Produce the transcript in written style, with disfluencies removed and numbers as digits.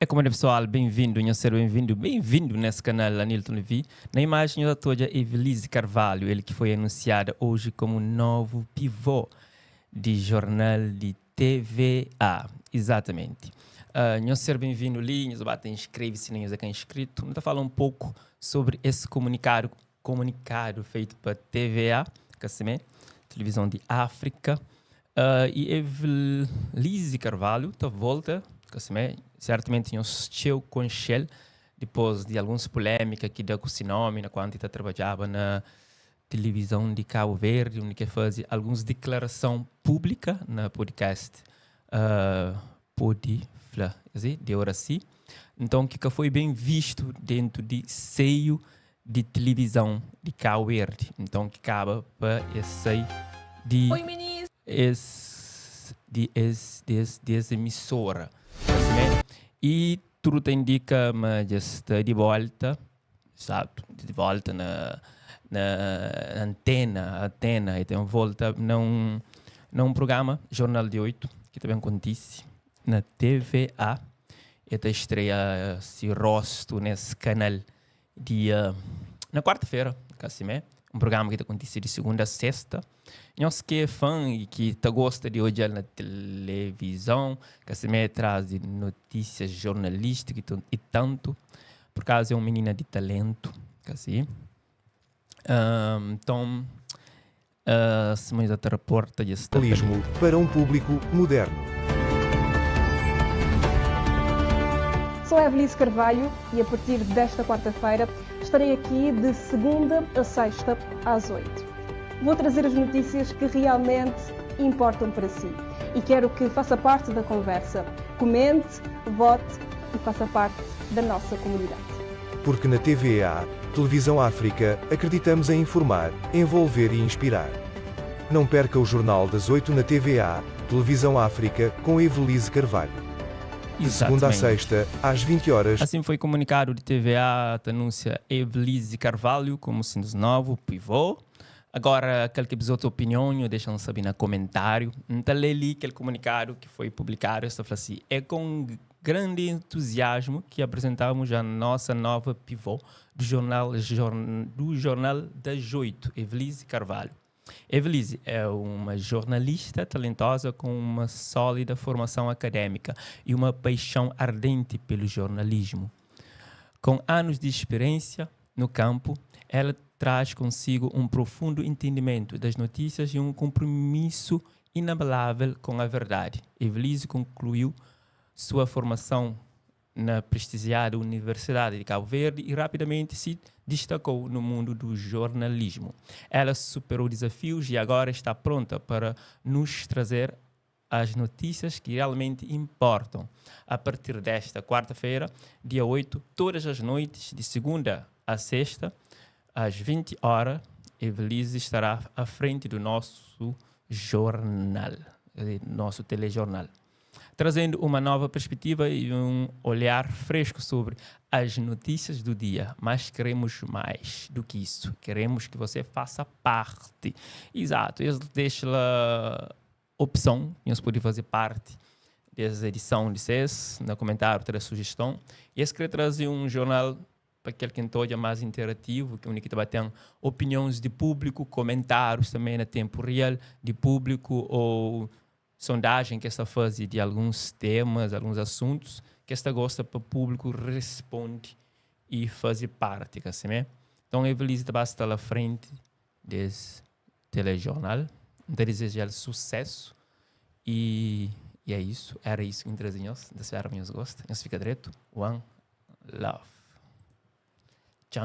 É como pessoal, bem-vindo, nhos ser bem-vindo, bem-vindo nesse canal Anilton Levi. Na imagem nós toda Evelise Carvalho, ele que foi anunciada hoje como novo pivô de jornal de TVA. Exatamente. Nhos ser bem-vindo ali, nhos bate inscreve-se, nhos é que é inscrito. Nós falar um pouco sobre esse comunicado, comunicado feito para TVA, que é Televisão de África. E Evelise Carvalho está volta, que certamente nhos txeu conchel, depois de algumas polêmicas que deu com esse nome, na quando está trabalhava na televisão de Cabo Verde, onde que fazia algumas declaração pública na podcast Pode Fla, de Oraci. Então, que foi bem visto dentro de seio de televisão de Cabo Verde. Então, que acaba para esse de Oi, ministro. esse de esse desse dessa emissora. Assim, né? E tudo te indica, mas já está de volta, sabe? De volta na antena, antena, e tem volta num programa, Jornal de 8, que também acontece na TVA. E até estreia esse rosto nesse canal dia, na quarta-feira, assim, né? Um programa que acontece de segunda a sexta. Nós que é fã e que tá gosta de olhar na televisão, que se me traz de notícias jornalísticas e tanto, por causa é uma menina de talento, assim. Então, Simões da reporta já está. Jornalismo para um público moderno. Sou a Evelise Carvalho e a partir desta quarta-feira estarei aqui de segunda a sexta às 8. Vou trazer as notícias que realmente importam para si e quero que faça parte da conversa. Comente, vote e faça parte da nossa comunidade. Porque na TVA, Televisão África, acreditamos em informar, envolver e inspirar. Não perca o Jornal das 8 na TVA, Televisão África, com Evelise Carvalho. De segunda a sexta, às 20 horas. Assim foi comunicado de TVA, anuncia Evelise Carvalho como sendo novo pivô. Agora, aquele que precisa outra opinião, deixam saber no comentário. Então, lê ali aquele comunicado que foi publicado, esta fala assim, é com grande entusiasmo que apresentamos a nossa nova pivô do Jornal das 8, Evelise Carvalho. Evelise é uma jornalista talentosa com uma sólida formação acadêmica e uma paixão ardente pelo jornalismo. Com anos de experiência no campo, ela traz consigo um profundo entendimento das notícias e um compromisso inabalável com a verdade. Evelise concluiu sua formação na prestigiada Universidade de Cabo Verde e rapidamente se destacou no mundo do jornalismo. Ela superou desafios e agora está pronta para nos trazer as notícias que realmente importam. A partir desta quarta-feira, dia 8, todas as noites, de segunda a sexta, às 20 horas, Evelise estará à frente do nosso jornal, nosso telejornal, trazendo uma nova perspectiva e um olhar fresco sobre as notícias do dia. Mas queremos mais do que isso. Queremos que você faça parte. Exato. Eu deixo a opção, você pode fazer parte dessa edição de vocês, no comentário, ter a sugestão. E esse querer trazer um jornal para aquele que é mais interativo, que é que tem opiniões de público, comentários também na tempo real de público ou sondagem que esta faz de alguns temas, alguns assuntos, que esta gosta para o público responde e fazer parte, assim, né? Então, a Evelise está à frente desse telejornal. Então, desejo sucesso e é isso. Era isso que me trazia. Espero que vocês gostem. Fica direito. One love.